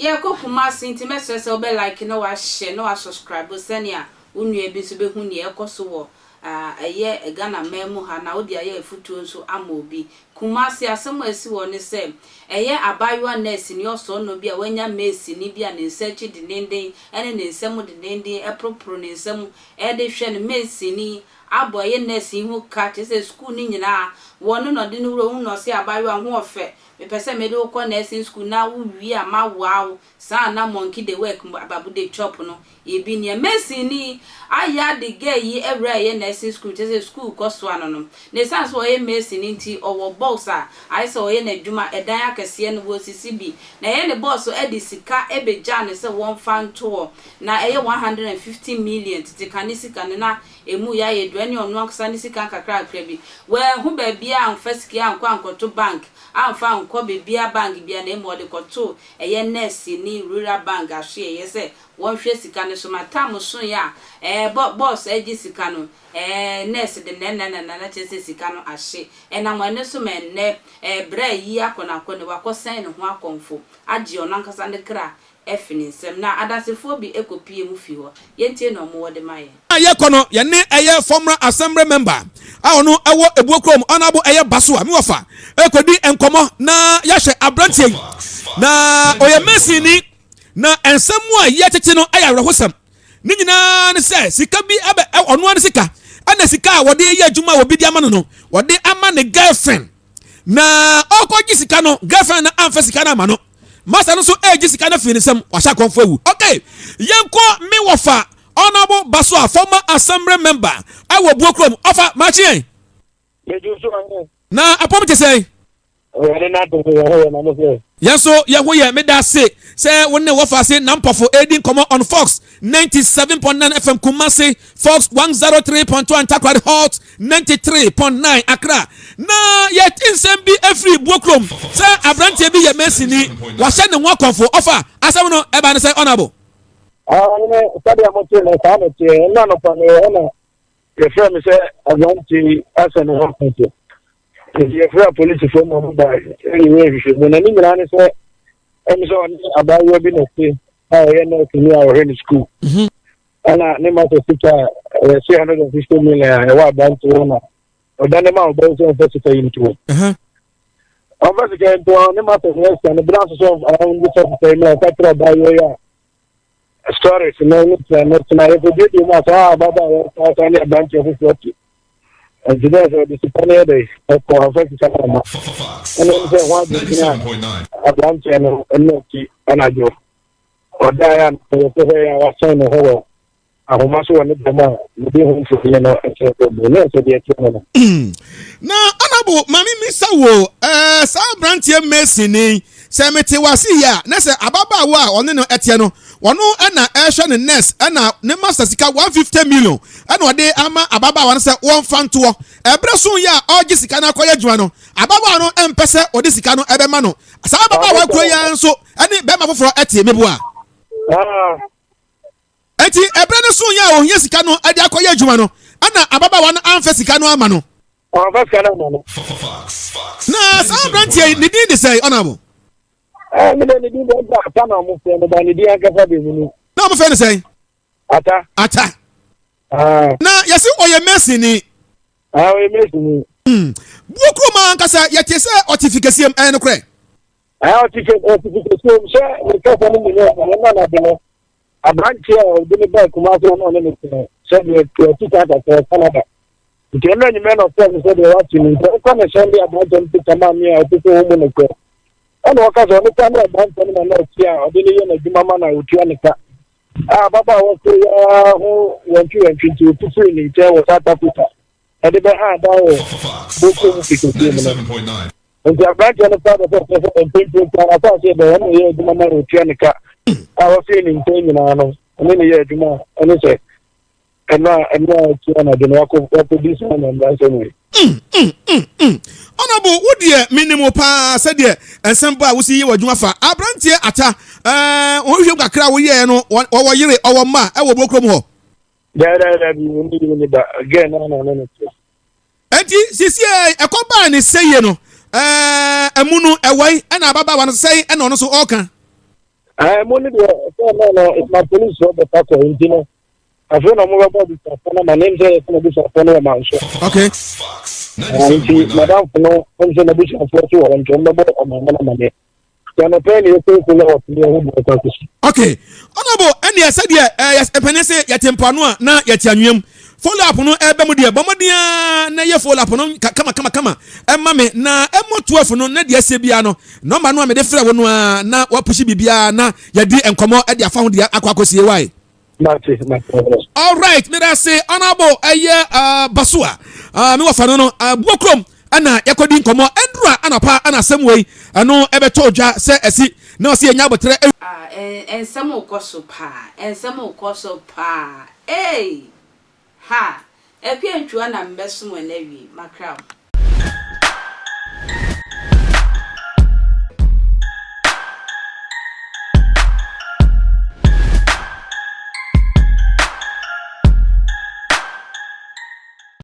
Yɛrekɔ Kumasi nti mɛsrɛ sɛ wobɛ like na wa share na wa subscribe sɛnea wo nua bi nso bɛhu nea ɛkɔ so wɔ ɛyɛ Ghana man mu ha na wode ayɛ afutuo nso ama obi. Kumasi asɛm a asi hɔ ne sɛ ɛyɛ abaayewa nɛɛseni ɔsɔɔnɔ bi a wanya masoni bi a ne nsa akyi dendenden ne ne nsa mu dendenden ɛporoporo ne nsa mu ɛde hwɛ no. Masoni abɔ ɛyɛ nɛɛse yi ho ka kyerɛ sɛ sukuu no nyinaa wɔno na ɔde no wura hu na ɔse, "Abaayewa ho ɔfɛ, mepɛ sɛ mede wo kɔ nursing school na wowie a mawoa wo." Saa na monkey dey work, baboon dey chop no ebi nea mason ni ayɛ ade. Girl yi awura ɛyɛ nursing school, kyerɛ sɛ school kɔ so ano no na esan so ɔyɛ mason nti ɔwɔ boss a ayɛ sɛ ɔyɛ n'adwuma ɛdan akɛseɛ no wɔsisi bi na ɛyɛ ne boss ɛde sika ɛbɛgya ne sɛ wɔmfa ntoɔ na ɛyɛ 150 million tete ka ne sika no na emu yɛ ayɛ du ɛne ɔno ankasa ne sika nkakrakra bi. Wɔahu baabi a amfa sika ankɔ ankɔto bank, amfa ankɔ beebia bank bia, na emu ɔde kɔto ɛyɛ nurse ne rural bank ahwe ɛyɛ sɛ wɔnhwɛ sika no so ma tam so yɛ a ɛɛ boss agye sika no nurse de nɛnɛnɛnɛ kyerɛ sɛ sika no ahye. Ɛnam ɛno so ma ɛnnɛ brɛ yi akɔ n'akɔ ne wakɔsɛn ne ho akɔmfo agye ɔno ankasa ne kra ɛfi ne nsam. Na adansefoɔ bi ɛkɔpie mu fi hɔ, yɛntie na ɔmo wɔde ma yɛn. A yɛkɔ no, yɛne ɛyɛ former assembly member a ɔno ɛwɔ Ebuo kurom, ɔnabo ɛyɛ Baso a mewɔfa ɛkɔdi nkɔmɔ na yɛahwɛ aberanteɛ yi na ɔyɛ masoni na nsɛm mu a yɛtete no ɛyɛ awerɛhosɛm. Ne nyinaa ne sɛ sika bi ɛbɛ ɔnoa ne sika ɛna sika a wɔde yɛ adwuma a wɔbi de ama no, wɔde ama ne girlfriend na ɔkɔgye sika no, girlfriend no amfa sika no ama no. Masa no nso ɛregye sika no firi ne nsam, wahyɛ akɔnfo awu. Ok, yɛnkɔ me wɔfa Honourable Baso a former assembly member ɛwɔ Buo kurom. Ɔfa maakye yɛn. Na apɔm te sɛn? Yɛn nso yɛn ho yɛ. Meda ase sɛ wo ne wɔfa ase na mpɔfo edi nkɔmɔ on Fox 97.9 FM Kumasi, Fox 103.1 Takoradi, Hot 93.9 Accra. Na yɛte nsɛm bi efiri Buo kurom sɛ aberanteɛ bi yɛ masoni, wahyɛ ne ho akɔnfo. Ɔfa asɛm no ɛba ne sɛ, Honourable. Ɔne sɛdeɛ mote no saa no teɛ. Ɛna nɔpa no ɛhɔ na yɛfrɛ me sɛ aberante asɛ ne ho akɔnfo, nti yɛfrɛ apolisifoɔ ma ɔmo ba ɛne yɛ nhwehwɛmu. Na ne nyinaa ne sɛ ɛne sɛ ɔne abaayewa bi na te a ɔyɛ nɛɛseni a ɔhwɛ ne sukuu, ɛna ne ma sɛ sika a ɛyɛ 350 million a ɛwɔ aberante hɔ na ɔda ne ma ɔbɛyɛ sɛ ɔmfa sika yi ntoɔ, ɔmfa sika yi ntoɔ. Ne ma sɛ ne sika no bere nso sɛ ɔmfa sika yi mu a ɔka kyerɛ ɔbaayewa yi a stories no ne tena no tena yɛkɔduadua mu a saa ababaawa saa saa ne aberanteɛ foforɔ te, nti dɛ sɛ ɔde sika no yɛ dɛ ɛkɔ ɔfa sika no ama ɛne sɛ ho adwene a aberanteɛ no ɛno akyi anadwo ɔdaeɛ a yɛsɛ hɔ yɛ a wasɛn ne ho wɔ ahoma so wɔ ne dɛm a mede ho mfoni no ɛkyerɛ sɛ bu ne ɛsɛ deɛ ɛkyerɛ no no. Na Honourable, maame misa wo saa aberanteɛ masoni, sɛ mete wase yi a, na sɛ ababaawa a ɔne no ɛteɛ no, ɔno ɛna ɛhwɛ ne nurse, ɛna ne master sika 150 million ɛna ɔde ama ababaawa no sɛ wɔmfa ntoɔ. Ɛbrɛ so yɛ a ɔregye sika no akɔyɛ adwuma no, ababaawa no ɛmpɛ sɛ ɔde sika no ɛbɛma no. Saa ababaawa kuro yi nso ɛne bɛrima foforɔ ɛte meboa. Eti ɛbrɛ no so yɛ a ohia sika no ɛde akɔyɛ adwuma no, ɛna ababaawa no amfa sika no ama no. Ɔmfa sika no ama no. Na saa aberanteɛ yi ne din de sɛ, Honourable? Mede ne din de Ata na ɔmo frɛ no ba, ne din ankasa de mu no. Na ɔmo frɛ no sɛn? Ata. Ata. Na yɛsi ɔyɛ masoni? Ɔyɛ masoni. Buo kurom ankasa yɛte sɛ ɔte fi kɛseɛ mu, ɛyɛ nokorɛ? Ɔte fi kɛseɛ mu sɛ ne kasa no mu nyɛ ɔno na nade no aberanteɛ a ɔde ne baa Kumase no ɔne ne tene sɛdeɛ ɔte ka kakra Canada, nti ɛno anwummerɛ na ɔfrɛ me sɛ deɛ wate no nti ɔkɔ ne sɛn de aberanteɛ no picture maa me a ɔte sɛ ɔmu no korɛ, ɛna ɔka sɛ ɔno kora ne aberanteɛ no ma na ɔte a ɔde ne yɛ n'adwuma ma na ɔtua ne ka a ababaawa so yɛa ho wantwi wantwi, nti ɔtu firi ne nkyɛn wɔ South Africa ɛde bɛha adan wɔ Bokom fi kɛseɛ mu no. Nti aberanteɛ no kora bɛsɛ sɛ sɛ mpempem kora n'asase bɛyɛ ɔno yɛ adwuma ma na ɔtua ne ka a wɔfiri ne nkyɛn nyinaa no ɔne ne yɛ adwuma a ɛne sɛ ɛno a ɔtua no ade no wakɔ wakɔdi saa na mmaransɛm wei. Honourable, wo deɛ menim wo paa sɛdeɛ nsɛm ba a wosi yɛ w'adwuma fa aberanteɛ Ata wɔhwehwɛ mu kakra a woyɛɛ no, wɔwɔ yere, ɔwɔ mma ɛwɔ Buo kurom hɔ? Dɛdɛdɛ bi wɔn yere ne ba gɛɛ na ɔne ne te. Enti sisi ɛkɔ baa ne sɛyie no ɛmu no ɛwɔi ɛna ababaawa no sɛn ɛna ɔno nso ɔɔka? Ɛɛ mo ne deɛ sɛ ɛnɛ no ɛma polisifoɔ bɛfa kɔ nti no afei na wɔbɛbɔ abusuafoɔ no ama ne sɛ yɛsɛ n'abusuafoɔ no wɔ manso. Okay. Nti madamfo no ɛm sɛ n'abusuafoɔ so wɔ hɔ nti wɔbɛbɔ ɔmaame no amaneɛ. Nti anɔpa yi na yɛkɔ nkuo na wɔtumi ahu deɛ ɛkɔ akɔsi. Okay. Honorable, ɛneɛ sɛdeɛ ɛɛ mpanin se yɛte mpoano a na yɛte anwea mu. Follow up no ɛbɛ mu deɛ bɔ mmɔden ara na yɛ follow up no kama kama kama ɛma me na ɛmɔ 12 no na deɛ ɛsɛ biara no nɔmba no a mede frɛ wo no ara na wapushi biribiara na yɛdi nkɔmɔ ɛde afa ho deɛ akɔ akɔsie wae. Mate, mate. Alright, meda ase honorable ɛyɛ uh, Basua uh, me wɔfa no no uh, buo kurom ɛna yɛkɔdi nkɔmɔ ɛndura anapa ɛna asɛm wei ɛno ɛbɛtɔ dwa sɛ ɛsi na ɔsi yɛnya abotrɛ. Ah, nsɛm rekɔ so paa, nsɛm rekɔ so paa, eei! Ha! Akua Ntwuah na mebɛsom ɛnnɛ awie, makra wo.